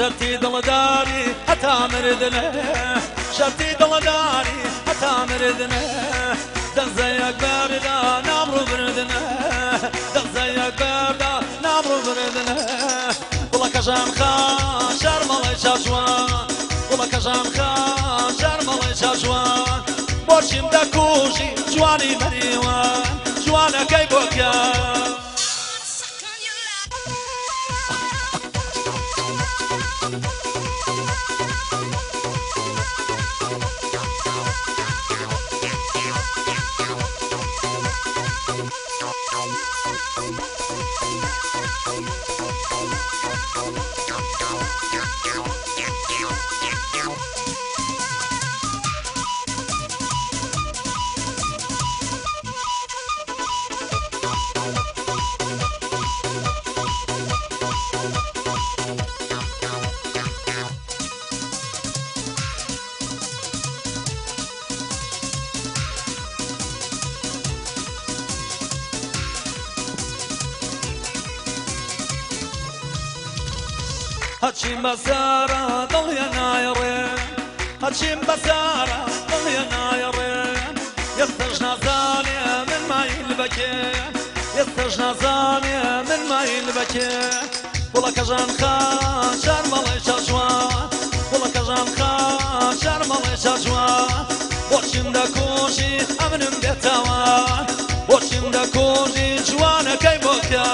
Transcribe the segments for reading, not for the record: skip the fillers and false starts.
شەرتی دڵداری هەتا مردنێ شەرتی دڵداری هەتا مردنێ دەزەیەک بەردا نامڕوو بردنێ دەزەیەک بەردا نامڕوو بردنێ گوڵەکەژان خان شەرمەڵی چاجوان گوڵەکەژان خان شەرمەڵی چاجوان بۆچیم دەکوژی جوانی مەریوان جوانەکەی بۆکە. هەچیم بەسارە دڵیە نایڕێ هەچیم بەسارە دڵیە نایڕێ ئێستاش نازانێ من مایل بەکێ ئێستاش نازانێ من مایل بەکێ گوڵەکەژان خان شەرمەڵی چاجوان گوڵەکەژان خان شەرمەڵی چاجوان بۆچیم دەکوژی ئەمنم بێتاوان بۆچیم دەکوژی جوانەکەی بۆکە.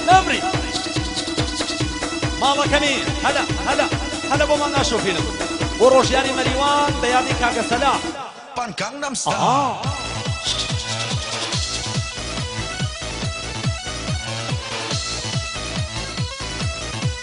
نەمری ماڵەکەنی هەلە هەلە هەلە بۆمان ناشۆفینم بۆ ڕۆژیاری مەریوان بە یادی کاکە سەلاح. Pan Gangnam Style.